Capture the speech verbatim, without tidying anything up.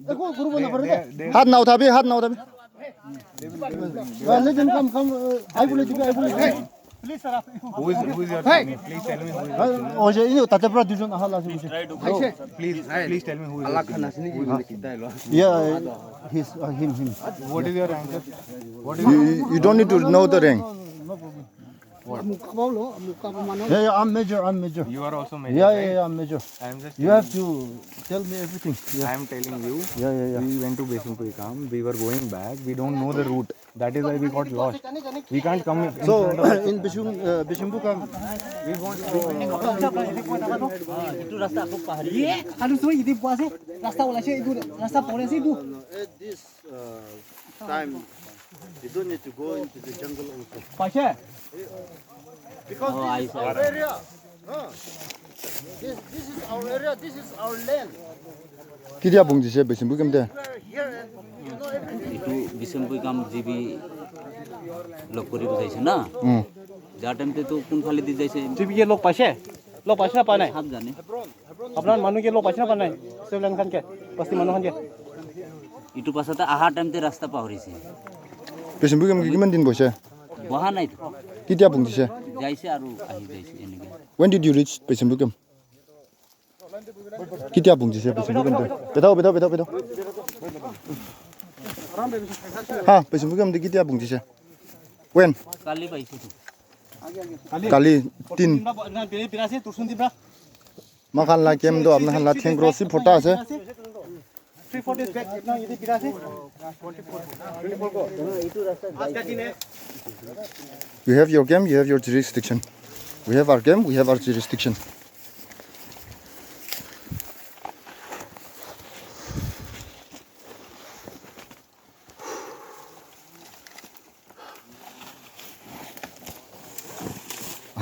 देखो, गुरु बना पड़ेगा। हाथ ना उठा भी, हाथ ना उठा भी। Uh, let them come, come. Uh, I will let you go, I will let you go. Who is, who is your teammate? Please tell me who is your teammate. Oh, yeah, you know, Tatapra Dujon, aha, last week. Please, please tell me who is your teammate. Who is your teammate? Yeah, uh, he's, uh, him, him. What is your rank, sir? What is You, you, you don't need to know the rank. No, no, no, no problem. What? Yeah, yeah, I'm major, I'm major. You are also major, Yeah, yeah, right? yeah, I'm major. I am just You have telling to tell me everything. I Yeah. am telling you, Yeah, yeah, yeah. we went to Bisampuikam. We were going back. We don't know the route. That is why we got lost. We can't come in So, front of in Bishum, uh, Bishumpuikam, we want to ये, खालु से इधर पासे रास्ता वाला से इधर रास्ता पकड़े से इधर। No, no, at this uh, time, you don't need to go into the jungle also. पासे। Because Oh, this I is see. our area. Huh? This, this is our area. This is our land. Kitia bung jise Bisampuikam te. We are here and you know everything. Itu Bisampuikam G B log koribo jaise na? Hmm. Ja time te to kun phale di jaise? G B ke log paise? Log paise na pa nai? Hap jane. Apnar manu ke log paise na pa nai? Civilian khan ke, basti manu khan ke. Itu pasat aha time te rasta pahurise. Bisampuikam ke kiman din boise? Boha nai to. Kitia bung jise? Jaise aru ahi jaise enike. When did you reach Bisampuikam? Kitia bung jise Bisampuikam te? Bedao, bedao, bedao, bedao. Ha, Bisampuikam te kitia bung jise? When? Kali paise to. Kali tin. Makhan la kem do, apna khan la theng ro si phota ase. Three, four days back, now ये भी गिरा थे। You have your game, you have your jurisdiction. We have our game, we have our jurisdiction.